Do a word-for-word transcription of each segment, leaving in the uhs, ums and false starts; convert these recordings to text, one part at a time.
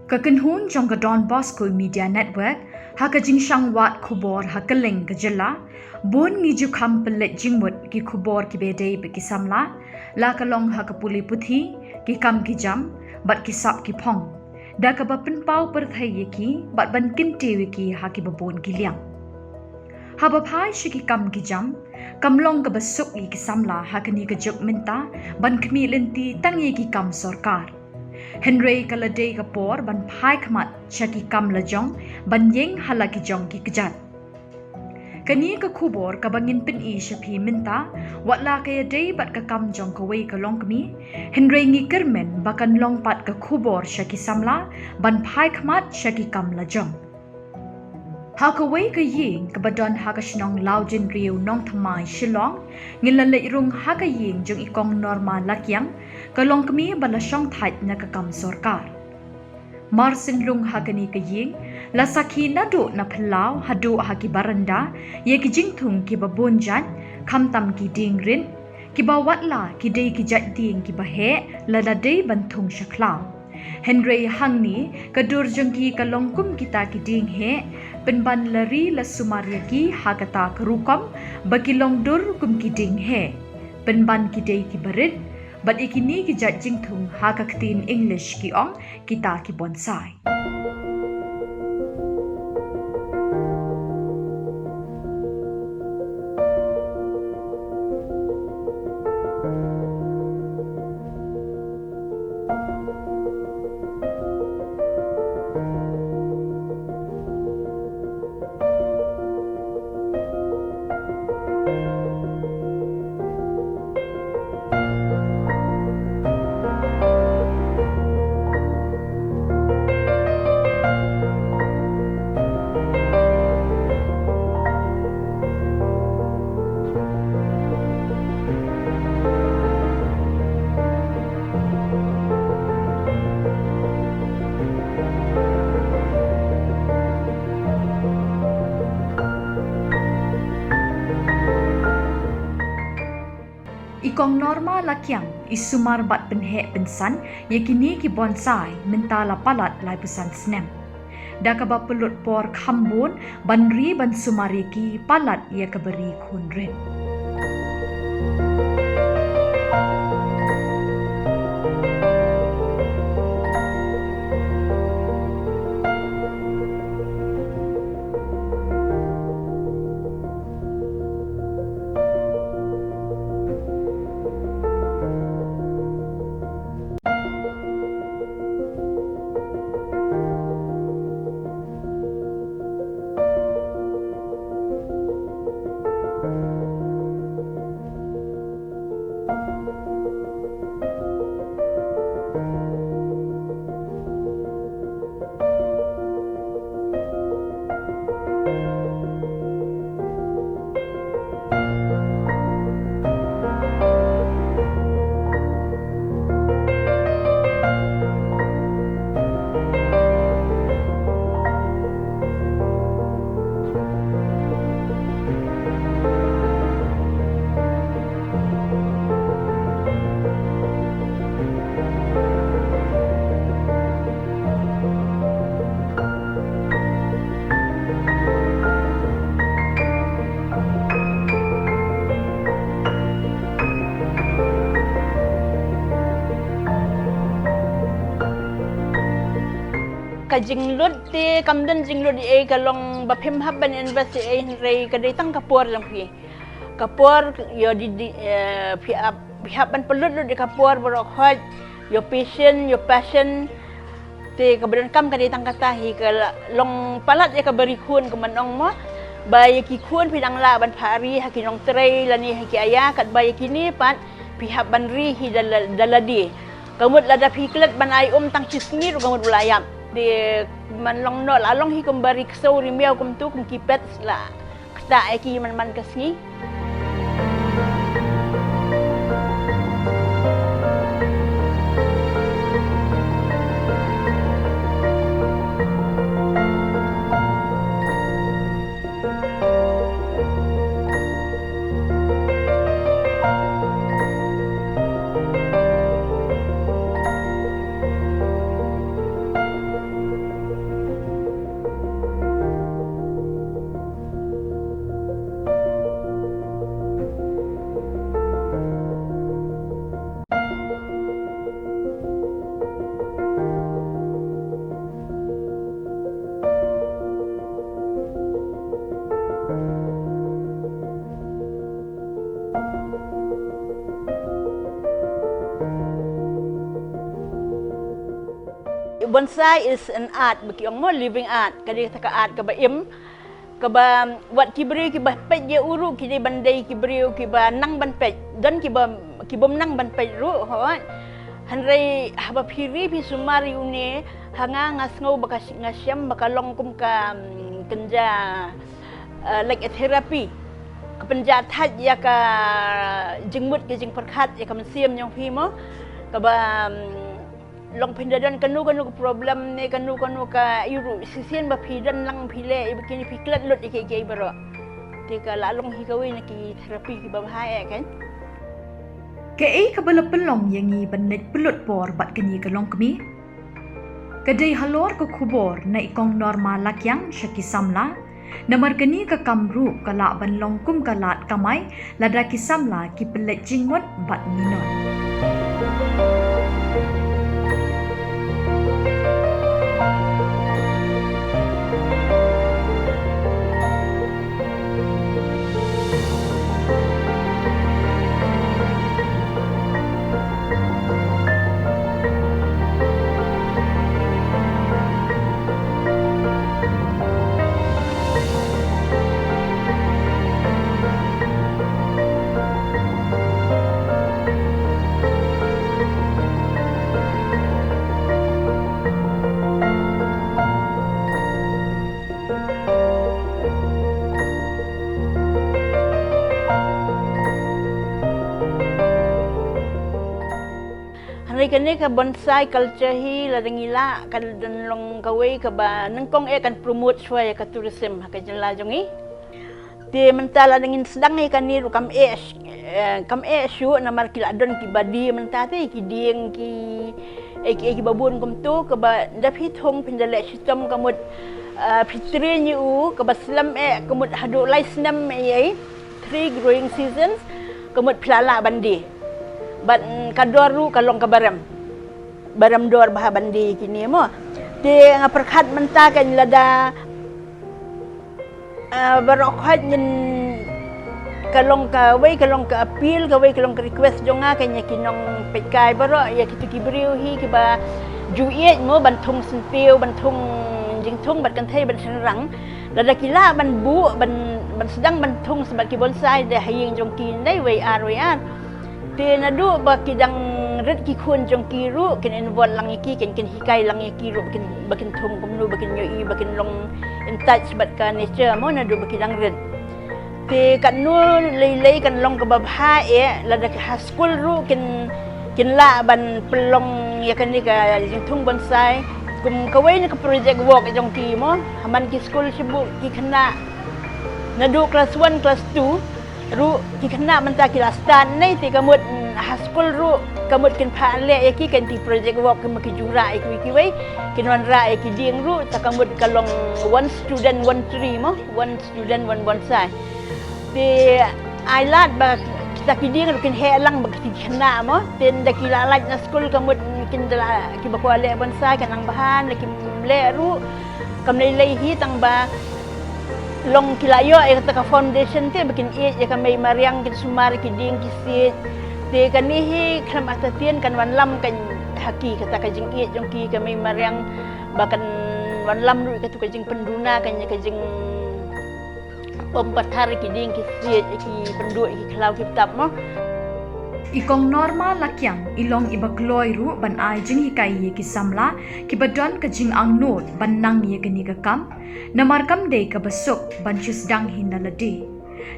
Ka kynhun jong ka Don Bosco Media Network, ha ka jingshang wad khubor ha kylleng ka jylla, bun ngi ju kham pynleit jingmut ki khubor kiba dei bad ki samla, la ka long ha ka pule puthi, ki kam ki jam, bad ki sap ki phong, da kaba pynpaw pyrthei ïa ki bad ban kyntiew ïa ki ha kiba bun ki liang. Haba phai sha ki kam ki jam, kam long kaba suk ïa ki samla ha kane ka juk mynta ban khmih lynti tang ïa ki kam sorkar. Hynrei ka la dei ka por ban phai khmat sha ki kam lajong ban ïeng ha la ki jong ki kjat. Kane ka khubor kaba ngin pyni sha phi mynta, wat la ka ïadei bad ka kam jong kawei ka longkmie, hynrei ngi kyrmen ba kan long pat ka khubor sha ki samla ban phai khmat sha ki kam lajong. Ha kawei ka ïing kaba don ha ka shnong Lawjynriew, Nongthymmai, Shillong, ngin la leit rung ha ka ïing jong i Kong Norma Lakiang, ka longkmie ba la shong thait na ka kam sorkar. Mar shen rung ha kane ka ïing, la sakhi naduh na phyllaw haduh ha ki baranda ïa ki jingthung kiba bun jait, khamtam ki dieng rit, kiba wat la ki dei ki jait dieng kiba heh lada dei ban thung sha khlaw. Hynrei hangne ka dur jong ki ka long kum kita ki dieng heh, pynban la ri la sumar ïa ki ha kata ka rukom ba ki long dur kum ki dieng heh, pynban ki dei kiba rit, bad ïa kine ki jait jingthung ha ka ktien English ki ong kita ki bonsai. I Kong Norma Lakiang i sumar bad pynheh pynsan ïa kine ki bonsai mynta la palat laiphew san snem. Da kaba pynlut por kham bun ban ri ban sumar ïa ki palat ïa kaba ri khun rit. Ka jinglut te kam don jinglut ei, ka long ba phim hap ban invest ei, hynrei ka dei tang ka por jong phi. Ka por ïoh di, di, eh, phi hap, phi hap ban pynlut lut ïa ka por baroh khoit, your patient, your passion. Te kaba donkam ka dei tang kata hi, ka la, long palat ïa kaba ri khun kumba ong mo. Ba ïa ki khun phi dang lah ban phah ri ha ki nongtrei lane ha ki aïa, katba ïa kine pat phi hap ban ri hi da la, da lade. Ka mut lada phi klet ban ai um tang shi sngi ruh ka mut u la ïap. Te man long noh, la long hi kumba ri ksew ri miaw kumtu, kum ki pet la ktah ïa ki man man ka sngi. Bonsai is an art, ba ki ong mo, living art. Ka dei kata ka art kaba im, kaba wat ki briew kiba peit ïa u ruh ki dei ban dei ki briew kiba nang ban peit. Don kiba, kibym nang ban peit ruh, hooid. Hynrei haba phi ri phi sumar ïa une, ha nga nga sngew ba ka sh-, nga shem ba ka long kum ka, mm, kynja, eh, like a therapy. Ka pynjah thait ïa ka jingmut ka jingpyrkhat ïa ka mynsiem jong phi mo. Kaba, mm, long phin da don kano kano ka problem ne kano kano ka ïa ruh, shisien ba phi don lang phi leh ïa ba kine phi klet lut ïa kiei kiei baroh. Te ka la long hi kawei na ki therapy kiba bha eh kan. Kaei kaba la pynlong ïa ngi ban leit pynlut por bad kane ka longkmie? Ka dei halor ka khubor na i Kong Norma Lakiang sha ki samla. Namar kane ka kam ruh ka lah ban long kum ka lad kamai lada ki samla ki pynleit jingmut bad minot. Hynrei kane ka bonsai culture hi lada ngi lah kan don long kawei kaba nyngkong eh kan promote shuwa ïa ka tourism ha ka jylla jong ngi. Te mynta lada ngin sdang ïa kane ruh kam eh, eh, kam eh shuh namar ki la don kiba die mynta te ki dieng ki, eh, ki, eh, kiba bun kumto kaba da phi thung phin da leh shitom ka mut, eh, phi train ïa u kaba slem eh ka mut haduh lai snem eh, eh, three growing seasons ka mut phi la lah ban die. Bad, mm, ka dor ruh ka long kaba rem. Ba rem dor bha ban die kine mo. Te nga pyrkhat mynta kan lada, ah, baroh khoit ngin ka long kawei ka long ka appeal, kawei ka long ka request jong nga kan ïa ki nongpeitkai baroh, ïa kito ki briew hi kiba ju ïeit mo ban thung syntiew, ban thung jingthung bad kynthei bad shynrang. Lada ki lah ban buh, ban, ban sdang ban thung sa bad ki bonsai da ha ïing jong ki ndai wei ar wei ar. Te naduh ba ki dang rit ki khun jong ki ruh kin involve lang ïa ki, kin, kin hikai lang ïa ki ruh ba kin, ba kin thung kumno, ba kin ïohi, ba kin long in touch bad ka nature mo naduh ba ki dang rit. Te katno lei lei kan long kaba bha eh lada ki ha skul ruh kin, kin lah ban pynlong ïa kane ka jingthung bonsai kum kawei na ka project work jong ki mo. Ha man ki skul shibun ki khynnah naduh class one, class two ruh ki khynnah mynta ki la start ne te ka mut, mm, ha skul ruh ka mut kin phah leh ïa ki kan ti project work kum ki ju rah ïa kiwei kiwei, kin wanrah ïa ki dieng ruh ta ka mut ka long one student one tree mo, one student one bonsai. Te ai lad ba kita ki dieng ruh kin heh lang bad kita ki khynnah mo. Te ynda ki la lait na skul ka mut kin da la kiba kwah leh bonsai ka nang bha, ynda kim leh ruh kam lei lei hi tang ba long ki la ïoh ïa kata ka foundation te ba kin ïeit ïa ka mei mariang, kin sumar ïa ki dieng ki siej. Te kane hi khlem artatien kan wanlam kan ha ki kata ka jingïeit jong ki ka mei mariang ba kan wanlam ruh ïa kata ka jingpynduna kan ïa ka jing pom pathar ïa ki dieng ki siej, ïa ki pynduh, ïa ki khlaw ki btap mo. I Kong Norma Lakiang i long iba kloi ruh ban ai jinghikai ïa ki samla kiba don ka jingangnud ban nang ïa kane ka kam. Namar kam dei kaba suk ban shu sdang hi na lade.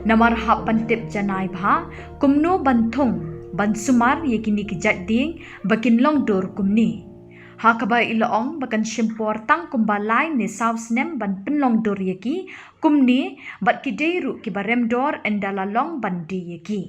Namar hap ban tip janai bha kumno ban thung, ban sumar ïa kine ki jait dieng ba kin long dur kumne. Ha kaba i la ong ba kan shim por tang kumba lai ne saw snem ban pynlong dur ïa ki kumne, bad ki dei ruh kiba rem dor ynda la long ban die ïa ki.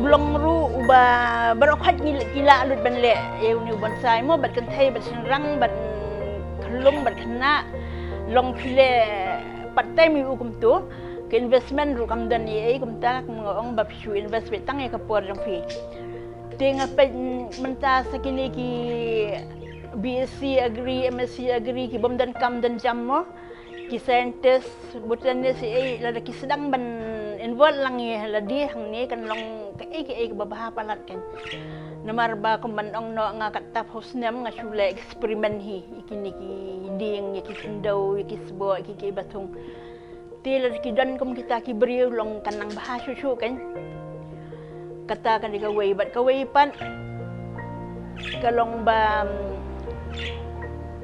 Long ruh uba baroh khoit ngi ki lah lut ban leh ïa une u bonsai mo, bad kynthei bad shynrang bad khyllung bad khynnah, long phi leh part time ïa u kumto. Ka investment ruh kam don ei ei, kumta nga ong ba phi shu invest beit tang ïa ka por jong phi. Te nga peit mynta sa kine ki B S C Agri, M S C Agri, ki bym don kam don jam mo, ki scientist, botanist, ei, lada ki sdang ban involve lang ïa lade hangne, kan long kaei kaei kaba bha palat kan. Namar ba kum ban ong noh nga, katta phew snem nga shu leh experiment hi ïa kine ki dieng, ïa ki khyndew, ïa ki sboh, ïa ki, ki bathung. Te lada ki don kum kita ki briew, long kan nang bha shuh shuh kan. Kata ka dei kawei, bad kawei pat ka long ba, mm,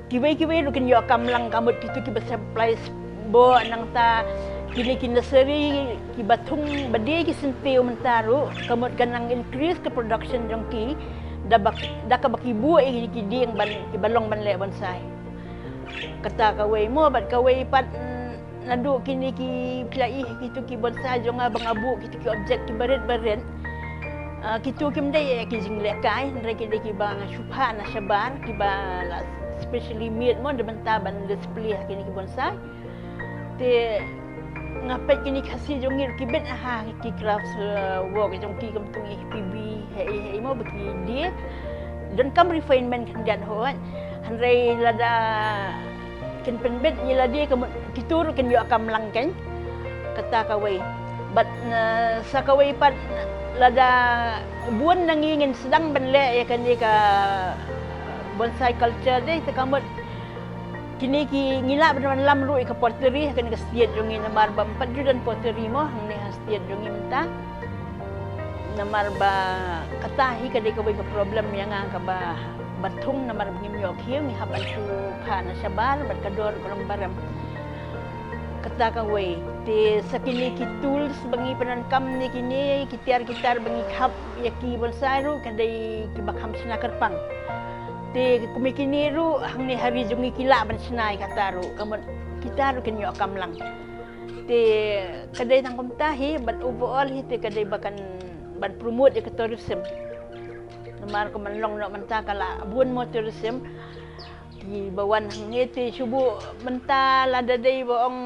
kiwei kiwei ruh kin ïoh kam lang, ka mut kito kiba supply sboh, nangta kine ki nursery, ki bathung ba die ki syntiew mynta ruh, ka mut kan nang increase ka production jong ki da ba, da kaba ki buh ïa kine ki dieng ban, kiba long ban leh bonsai. Kata kawei mo, bad kawei pat, mm, naduh kine ki, phi la ïohi kito ki bonsai jong nga ba nga buh kito ki object kiba rit ba rit. Ah, kito kim dei ïa ki jinglehkai, hynrei ki dei kiba nga shu phah na shabar, kiba la specially made mo, da bynta ban display ha kine ki bonsai. Te nga peit kine ki Khasi jong ngi ruh ki bit ha ki craft, eh, work jong ki, kum tu ngi P B, hei hei mo, ba ki die. Donkam refinement khyndiat hooid. Hynrei lada kin pynbit ïa lade, ka mut kito ruh kin ïoh kam lang kan. Kata kawei. Bad, eh, sa kawei pat, lada bun na ngi ngin sdang ban leh ïa kane ka bonsai culture dei, te ka mut kine ki ngi lah ban wan lam ruh ïa ka pottery ha kane ka state jong ngi, namar ba ym pat ju don pottery mo hangne ha state jong ngi mynta. Namar ba kata hi ka dei kawei ka problem ïa nga, kaba bathung, namar ba ngim ïoh khiew, ngi hap ban shu phah na shabar, bad ka dor ka long barem. Kata kawei. Te sa kine ki tools ba ngi pyndonkam ne kine ki tiar ki tar ba ngi khap ïa ki bonsai ruh, ka dei kiba kham shna kyrpang. Te kum ïa kine ruh hangne ha ri jong ngi ki lah ban shna ïa kata ruh, ka mut kita ruh kin ïoh kam lang. Te ka dei tang kumta hi, bad overall hi te ka dei ba kan ban promote ïa ka tourism. Namar kum ban long noh mynta ka la bun mo tourism kiba wan hangne, te shu buh mynta lada dei ba ong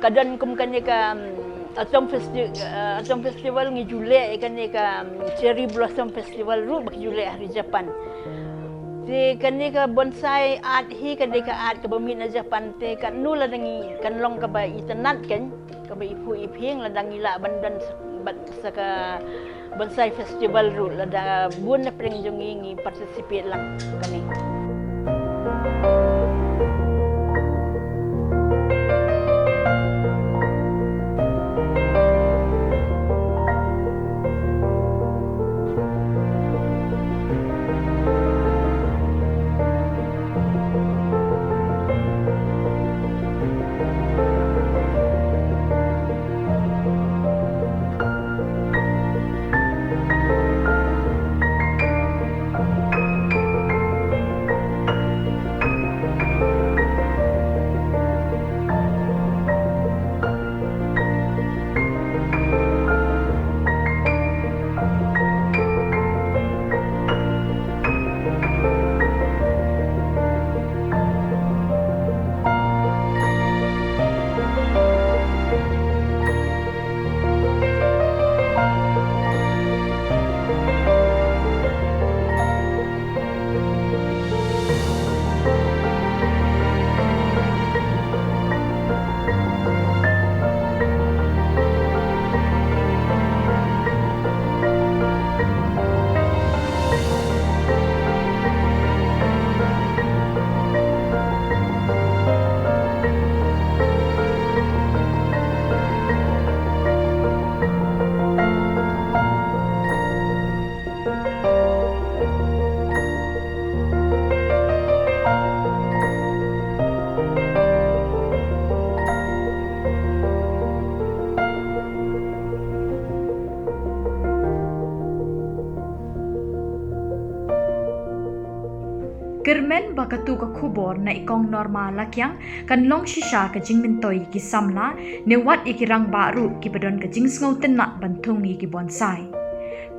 ka don kum kane ka, mm, Autumn Festi-, eh, Autumn Festival, ngi ju leh ïa kane ka, mm, Cherry Blossom Festival ruh ba ki ju leh ha ri Japan. Te kane ka bonsai art hi ka dei ka art kaba mih na Japan, te katno lada ngi kan long kaba itynnad kan, kaba iphuh iphieng lada ngi lah ban don sa, ban sa ka bonsai festival ruh, lada bun na pdeng jong ngi ngi participate lang kane. Kyrmen ba katu ka khubor na i Kong Norma Lakiang kan long shisha ka jingmyntoi ïa ki samla ne wat ïa ki rangbah ruh kiba don ka jingsngewtynnat ban thung ïa ki bonsai.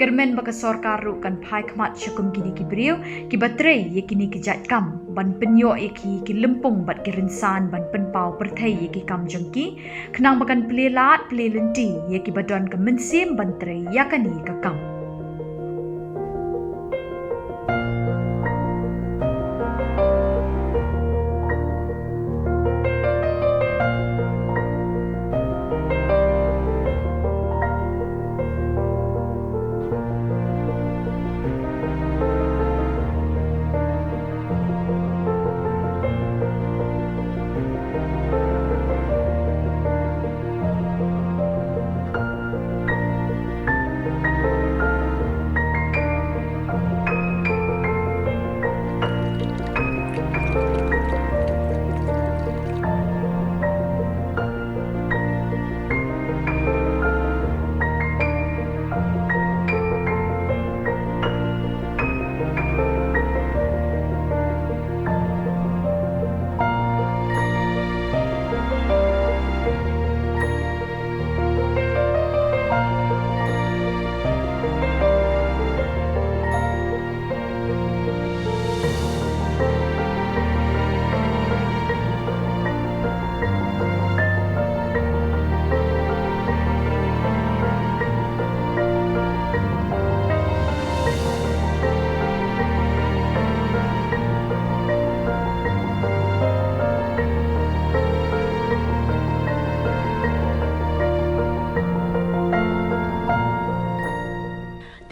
Kyrmen ba ka sorkar ruh kan phai khmat sha kum kine ki briew kiba trei ïa kine ki jait kam ban pynïoh ïa ki ki lympung bad ki rynsan ban pynpaw pyrthei ïa ki kam jong ki, khnang ba kan plie lad plie lynti ïa kiba don ka mynsiem ban trei ïa kane ka kam.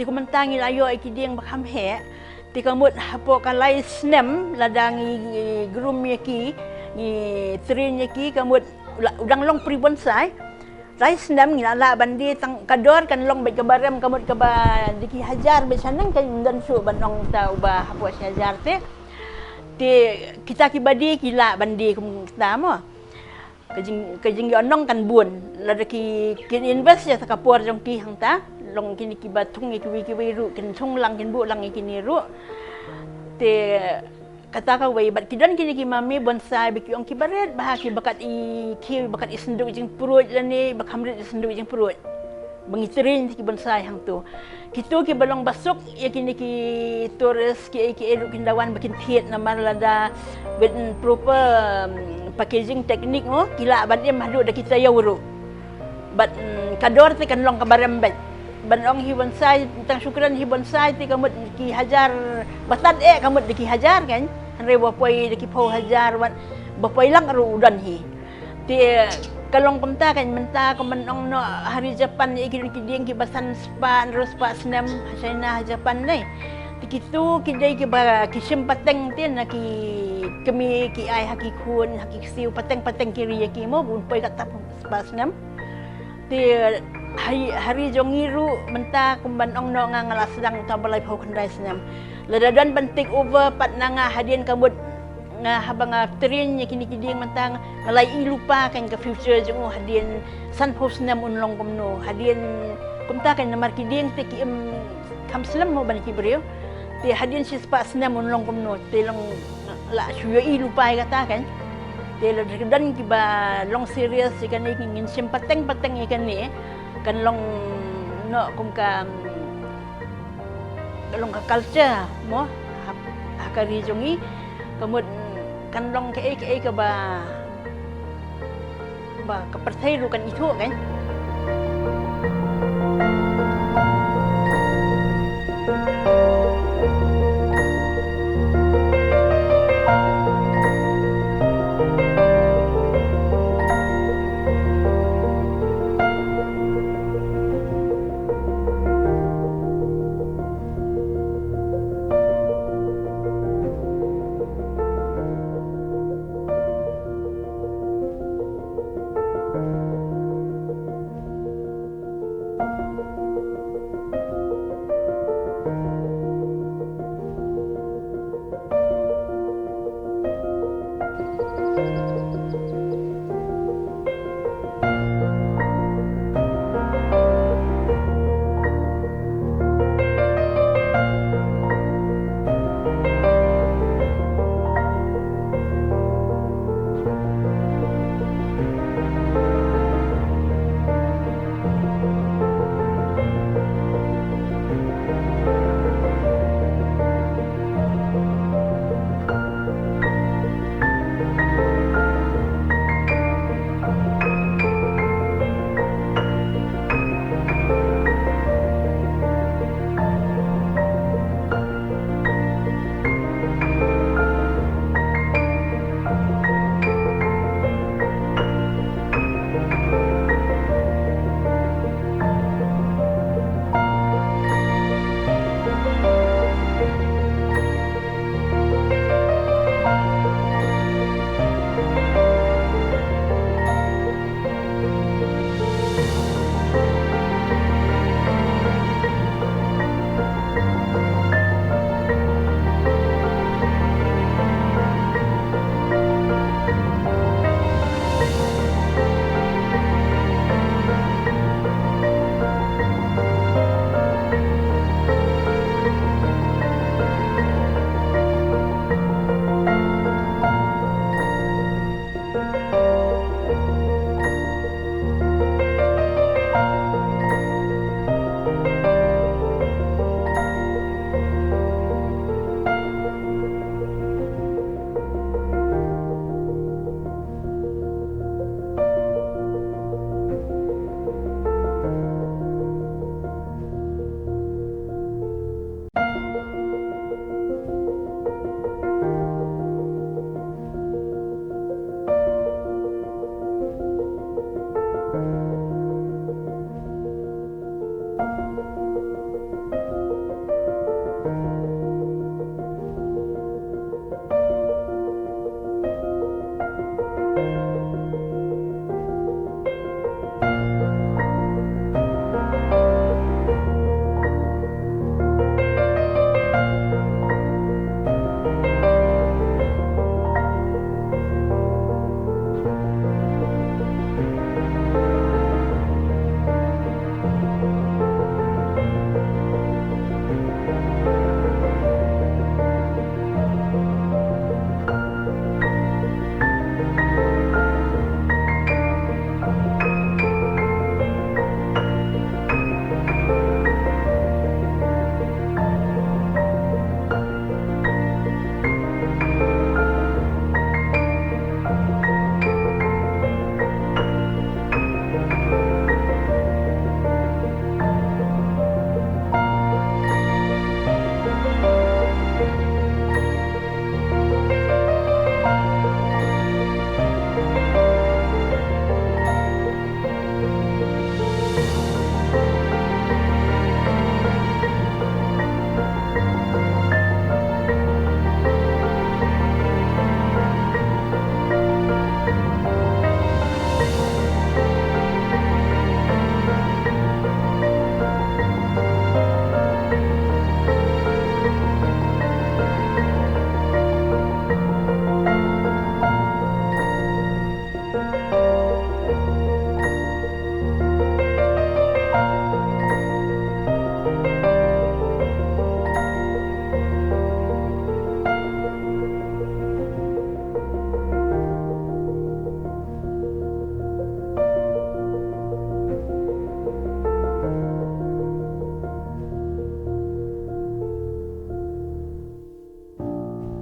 Te kumta ngi la ïoh ïa ki dieng ba kham heh. Te ka mut hapoh ka lai snem lada ngi, ngi groom ïa ki, ngi train ïa ki, ka mut la, u dang long pre-bonsai. Lai snem ngi la lah ban die tang ka dor kan long beit kaba rem, ka mut kaba da ki hajar beit shaneng, kan ym don shuh ban ong ta uba hapoh shi hajar te. Te kita kiba die ki lah ban die kumta mo. Ka jing, ka jingïohnong kan bun. Lada ki, kin invest ïa sa ka por jong ki hangta. Long kine kiba thung ïa kiwei kiwei ruh, kin thung lang, kin buh lang ïa kine ruh. Te kata kawei, bad ki don kine ki mame bonsai ba ki ong kiba rit bha, kiba kat i khiew, ba kat i synduk jingpruid lane ba kham rit i synduk jingpruid. Ba ngi train ïa ki bonsai hangto. Kito kiba long ba suk ïa kine ki tourist kiei kiei ruh kin da wan ba kin thied namar lada with proper, um, packaging technique mo, ki lah ban im haduh da ki taïew ruh. Bad, mm, ka dor te kan long kaba rem beit. Ban ong hi bonsai, tang shu kren hi bonsai te ka mut ki hajar, ba tad eh ka mut da ki hajar kan. Hynrei ba poi da ki phew hajar, wat ba poi lang ruh u don hi. Te ka long kumta kan, mynta kumban ong noh ha ri Japan ïa ki don ki dieng kiba san spah, hynriew spah snem ha China, ha Japan ne. Te kito ki dei kiba ki shim pateng te na ki kmie ki ai ha ki khun, ha ki ksiew, pateng pateng ki ri ïa ki mo, bun poi kata spah snem. Te ha ri, ha ri jong ngi ruh mynta kumban ong noh nga, nga la sdang uta ba laiphew khyndai snem. Lada don ban take over pat na nga hadien ka mut nga haba nga train ïa kine ki dieng mynta nga la ïohi lypa kan ka future jong u hadien sanphew snem un long kumno. Hadien kumta kan namar ki dieng te ki im kham slem mo ban ki briew. Te hadien shispah snem un long kumno. Te long la shu ïohi lypa ïa kata kan. Te lada don kiba long serious ïa kane, ngin shim pateng pateng ïa kane, kan long noh kum ka, ka long ka culture mo ha, ha ka ri jong ngi. Ka mut kan long kaei kaei kaba, ba ka pyrthei ruh kan ithuh kan.